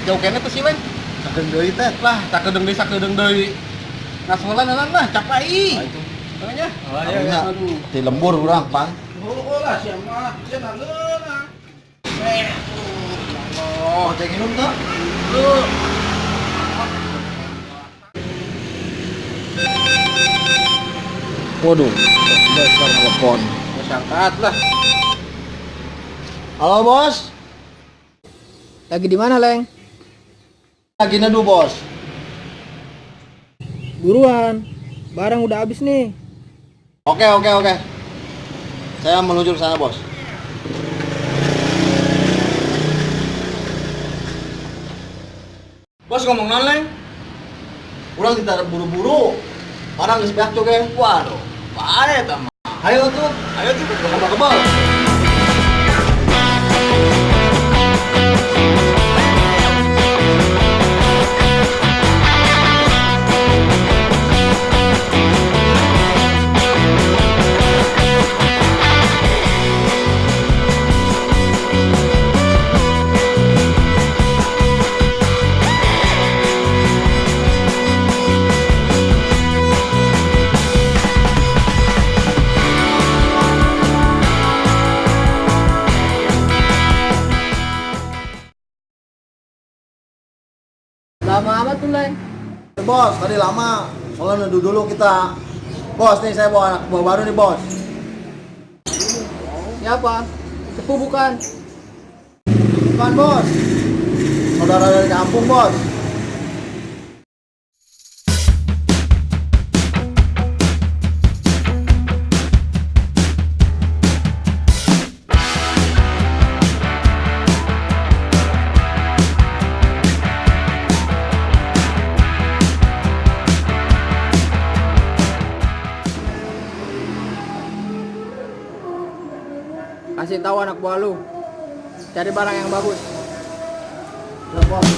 Jauh kene tuh si Leng. Sakedeung deui teh. Lah, sakedeung deui. Ngasolan lah capai. Makanya. Oh, iya, aduh. Di lembur urang, Pang. Oh lah sia mah, sia nanggeuna. Oh, cek minum tuh. Waduh, dasar telepon. Geus angkat lah. Halo, Bos. Lagi di mana, Leng? Lagi neduh, Bos. Buruan. Barang udah habis nih. Oke. Saya menuju ke sana, Bos. Bos ngomong non, Leng? Urang tidak buru-buru. Orang geus beak coge. Waduh, bae eta mah. Ayo tuh, Ayo tuh. kebal-kebal. Lama amat tuh, Leng. Bos, tadi lama. Soalnya neduh dulu kita. Bos, nih saya bawa anak buah baru nih, Bos. Siapa? Cepu bukan? Bukan, Bos. Saudara dari kampung, Bos. Kasih tahu anak buah lu. Cari barang yang bagus. Ya, Bos.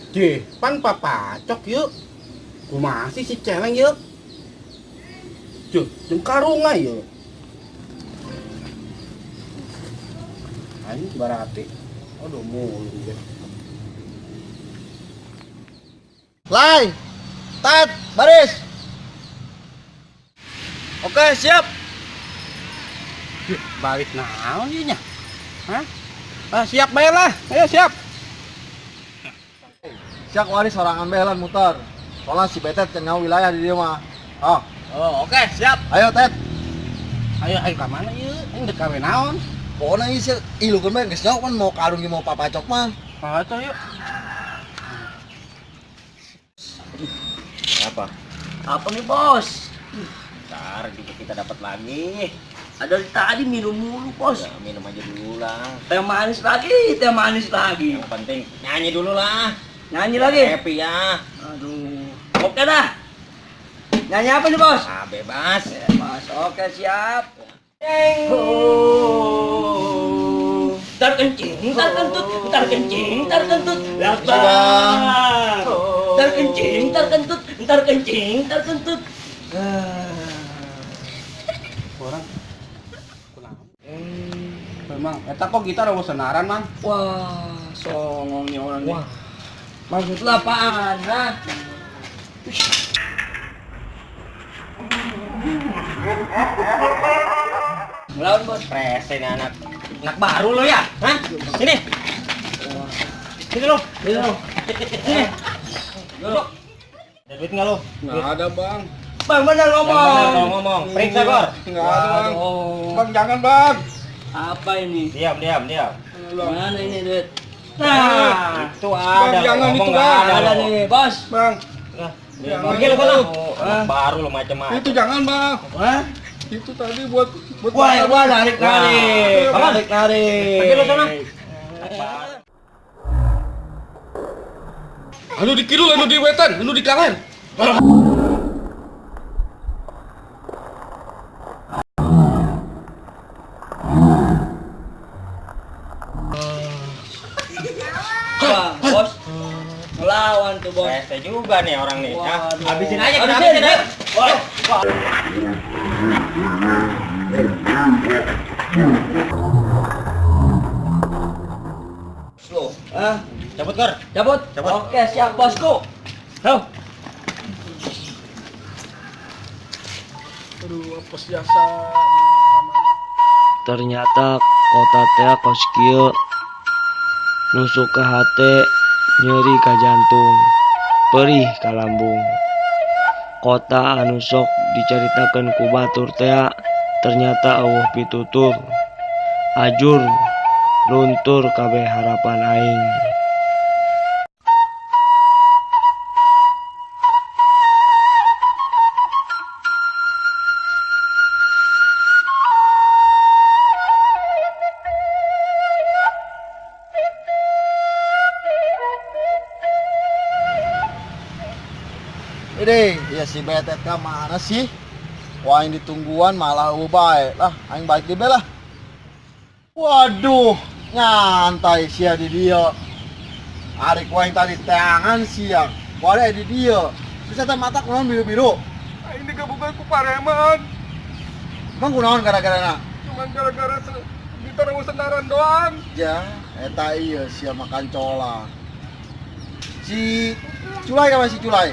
Jih, pan papacok yuk. Kumaha sih si Celeng yuk? Juh, jeung karunga yuk. Aing berarti aduh mulu ya. Lai, Tat, baris. Oke, siap. Jih, baris naon ieu nya? Hah? Ah, siap bae lah. Ayo siap. Siap waris sorangan belan muter. Soalnya si Betet cenah wilayah di dia mah. Oh, Oh, oke, siap. ayo Tet. Ayo ayo ka mana ieu? Aing dek kawe naon? Pokoknya ieu sih ilukeun bae geus nyaho kan mau karung ge mau papacok mah. Ah, atuh yuk. Apa? Apa nih, Bos? Ntar juga kita dapat lagi. Ada dari tadi minum mulu, Bos. Ya, minum aja dulu lah. Teh manis lagi, teh manis lagi. Yang penting nyanyi dulu lah. Nyanyi lagi. Happy ya. Aduh. Oke dah. Nyanyi apa nih, Bos? Ah, bebas. Bebas. Oke, siap. Oh. Ntar kencing, ntar kentut, ntar kencing, ntar kentut. Lapar. Ntar kencing, ntar kentut, ntar kencing, ntar kentut. Orang kunaon? Memang eta kok gitar eueuh senaran, Mang. Wah, songong nih orang nih. Maksud lu apaan, ha? Melawan, Bos. Rese nih anak. Anak baru lo ya? Hah? Sini. Sini lo. Sini lo. Sini. Duduk. Ada duit nggak lo? Nggak ada, Bang. Bang, bener ngomong. Yang bener kalau ngomong. Periksa, Gor. Nggak ada, Bang. Waduh. Bang, jangan, Bang. Apa ini? Diam, diam, diam. Mana ini duit? Nah, Itu ada. Bang, jangan ngomong itu, nggak Bang. ada, ada lo. nih, Bos. Bang, Nah, Jangan pergi lo itu. sana. Anak baru lo macam-macam. itu jangan, Bang. Hah? Itu tadi buat buat Wah, makan. wah, narik, narik. Wah. Narik, narik. Pergi lo sana. Anu di kidul, anu di wetan, anu di kaler. Wah, bos. Ngelawan tuh, bos. Rese juga nih orang nih. Nah, habisin aja kita Habisin, habisin. ya. Wah. Wah. Slow. Ah, Cabut, Kor. cabut. Cabut. Oke, siap bosku. Ho. Aduh, apes jasa. Ternyata kota teh kos kieu nusuk ka hate, nyeri ka jantung, perih ka lambung. Kota anu sok dicaritakeun ku batur tea ternyata eueuh pitutur. Ajur luntur kabeh harapan aing. Ini ya si Betet ka mana sih? Wah, aing ditungguan malah eueuh bae. Lah, aing balik di lah. Waduh, nyantai sia di dia. Ari ku aing tadi teangan sia. Wadah di dia. Bisa teh mata kunaon biru-biru. Aing digebukan ku pareman. Emang kunaon gara-garana? Cuman gara-gara ditaruh sendaran doang. Ya, eta ieu sia makan cola. Si Culai ka si Culai?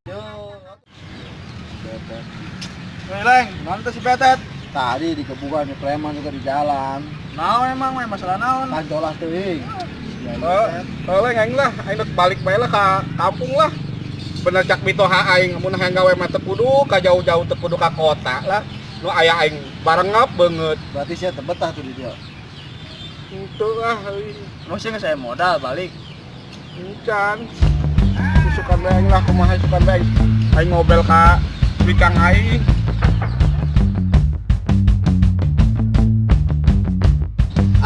Yo. Betet. Hei, Leng, naon teh si Betet? Tadi digebukan di preman juga di jalan. Naon emang we masalah naon? Kan colah teuing. Oh, leng aing lah, aing rek balik bae lah ka kampung lah. Bener cak mitoha aing mun hayang gawe mah teu kudu ka jauh-jauh, teu kudu ka kota lah. Nu aya aing barengap beungeut. Berarti sia teu betah tuh di dia. Itu ah euy. Nu sih geus aya modal balik. Encan. Isukan bae aing lah, kumaha isukan bae aing. Aing ngobel ka bikang aing.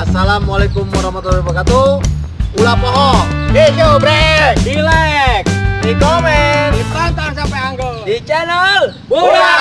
Assalamualaikum warahmatullahi wabarakatuh. Ulah poho. Di subrek, di like, di komen, ditonton sampai anggul. Di channel Budak.